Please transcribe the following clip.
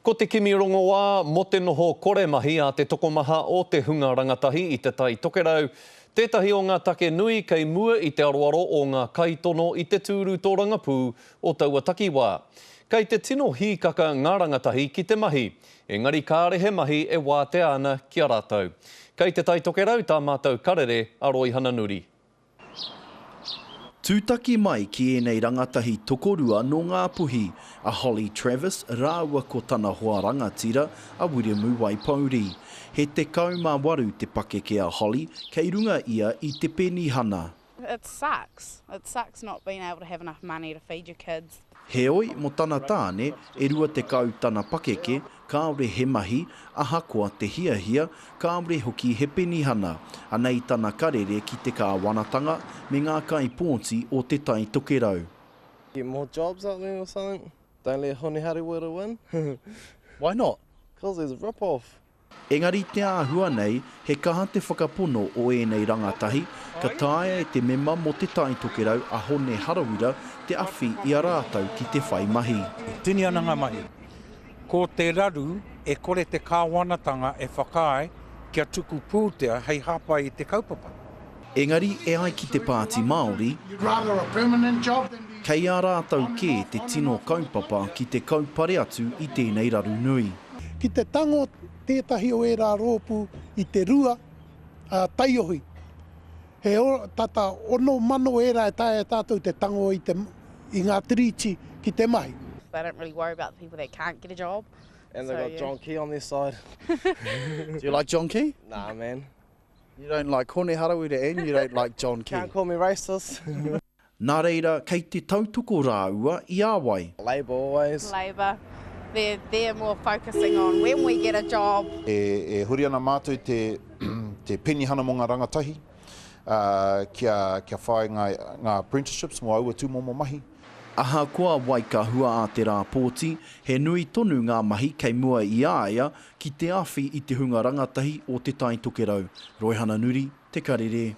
Ko te kimi rongoā mō te noho kore mahi a te tokomaha o te hunga rangatahi i Te Tai Tokerau tētahi o ngā take nui kei mua i te aroaro o ngā kaitono i te tūru tōrangapū o taua takiwā. Kei te tino hīkaka ngā rangatahi ki te mahi, engari kāre he mahi e wātea ana ki a rātou. Kei Te Tai Tokerau tā mātou karere a Roihana Nuri. Tūtaki mai ki ēnei rangatahi tokorua nō Ngāpuhi, a Holly Travis rāua ko tana hoa rangatira a Wiremu Waipouri. He 18 te pakeke a Holly, kei runga ia i te penihana. It sucks. It sucks not being able to have enough money to feed your kids. Heoi, mō tana tāne, e 20 tana pakeke, kāore he mahi, ahakoa te hiahia, kāore hoki he penihana. Anei tana karere ki te kāwanatanga me ngā kaipōti o Te Tai Tokerau. Get more jobs out there or something. Don't let Hone Harawira win. Why not? Cause he's a rip off. Engari te āhua nei, he kaha te whakapono o ēnei rangatahi, ka taea e te mema mō Te Tai Tokerau a Hone Harawira te awhi i a rātou ki te whai mahi. Tini ana ngā mahi. Ko te raru e kore te kāwanatanga e whakaae kia tuku pūtea hei hāpai i te kaupapa. Engari e ai ki te Pāti Māori, kei a rātou kē te tino kaupapa ki te kaupare atu i tēnei raru nui. Ki te tango tētahi o ērā rōpū i te rua taiohi, he tata 6,000 ērā e taea e tātou te tango i te, i ngā tiriti ki te mahi. They don't really worry about the people that can't get a job. And they've got John Key on their side. Do you like John Key? Nah man. You don't like Hone Harawira and you don't like John Key. Can't call me racist. Nā reira, kei te tautoko rāua i a wai? Labour always. Labour. They're, they're more focusing on when we get a job. E huri ana mātou te, te penihana mō ngā rangatahi, ā, kia, kia whai ngā, ngā apprenticeships mō aua tūmomo mahi. Ahakoa wai ka hua a te rā pōti, he nui tonu ngā mahi kei mua i a ia ki te awhi i te hunga rangatahi o Te Tai Tokerau. Roihana Nuri, Te Karere.